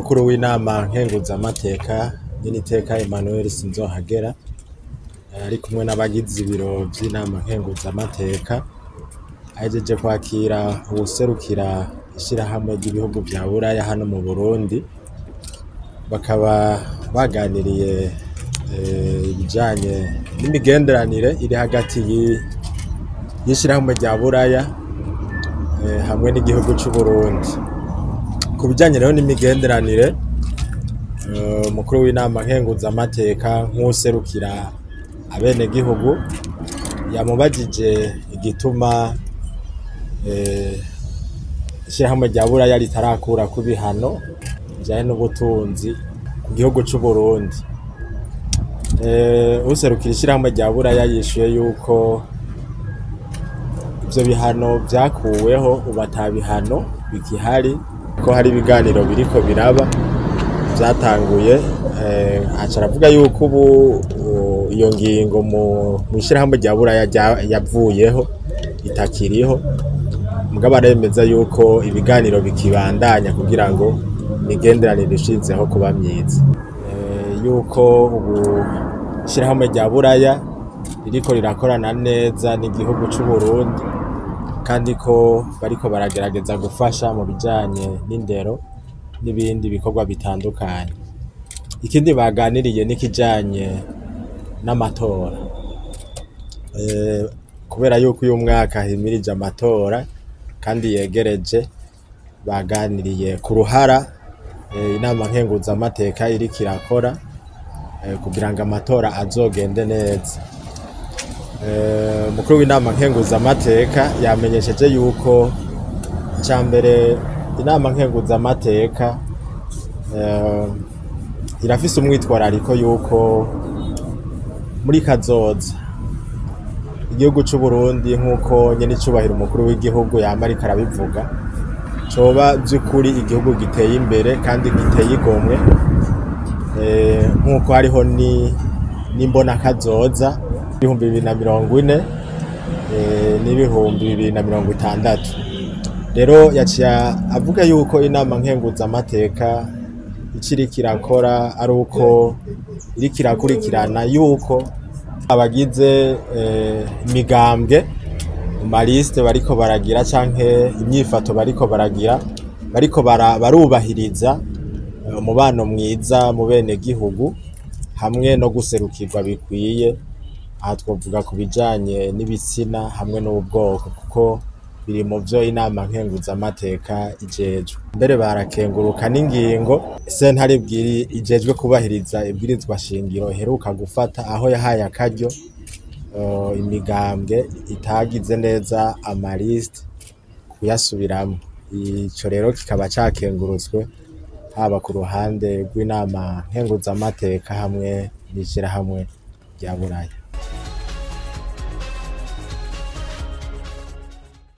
Umukuru w'inama nkenguzamateka nyeniteka Emmanuel Sinzohagera ari kumwe n'abagize ibiro vy'inama nkenguzamateka, ahejeje kwakira uwuserukira ishirahamwe ry'ibihugu vya Buraya hano mu Burundi. Bakaba baganiriye ibijanye n'imigenderanire iri hagati y'ishirahamwe rya Buraya hamwe n'igihugu c'Uburundi. Ku bijanye rero n'imigenderanire, umukuru w'inama nkenguzamateka nk'uwuserukira abenegihugu yamubajije igituma ishirahamwe rya Burayaritarakurako ibihano bijanye n'ubutunzi ku gihugu c'Uburundi. Uwuserukira ishirahamwe rya Buraya yishuye yuko ivyo bihano vyakuweho, ubu ata bihano bikihari, ko hari ibiganiro biriko biraba vyatanguye. Aca aravuga yuko ubu iyo ngingo mw'ishirahamwe rya Buraya yavuyeho, itakiriho, mugabo aremeza yuko ibiganiro bikibandanya kugira ngo imigenderanire irushizeho kuba myiza. Yuko ubu ishirahamwe rya Buraya ririko rirakorana neza n'igihugu c'Uburundi, kandi ko bariko baragerageza gufasha mu bijanye n'indero n'ibindi bikorwa bitandukanye. Ikindi baganiriye n'ikijanye n'amatora. Kubera yuko uyu mwaka himirije amatora kandi yegereje, baganiriye ku ruhara inama nkenguzamateka iriko irakora kugira ngo amatora azogende neza. Umukuru w'inama nkenguzamateka yamenyesheje yuko icambere inama nkenguzamateka irafise umwitwarariko yuko muri kazoza igihugu c'Uburundi, nk'uko nyenicubahiro umukuru w'igihugu yama ariko arabivuga, coba vy'ukuri igihugu giteye imbere kandi giteye igomwe, nk'uko hariho n'imbonakazoza 2040 n'2060. Rero yaciye avuga yuko inama nkenguzamateka iciriko irakora ari uko iriko irakurikirana yuko abagize imigambwe mu malisite bariko baragira canke imyifato bariko baragira, bariko barubahiriza umubano mwiza mu benegihugu hamwe no guserukirwa bikwiye. Aha twovuga ku bijanye n'ibitsina hamwe n'ubwoko, kuko biri mu vyo inama nkenguzamateka ijejwe. Mbere barakenguruka n'ingingo sentare ijejwe kubahiriza ibwirizwa shingiro iheruka gufata, aho yahaye akaryo imigambwe itagize neza amalisite kuyasubiramwo. Ico rero kikaba cakengurutswe haba ku ruhande rw'inama nkenguzamateka hamwe n'ishirahamwe rya Buraya.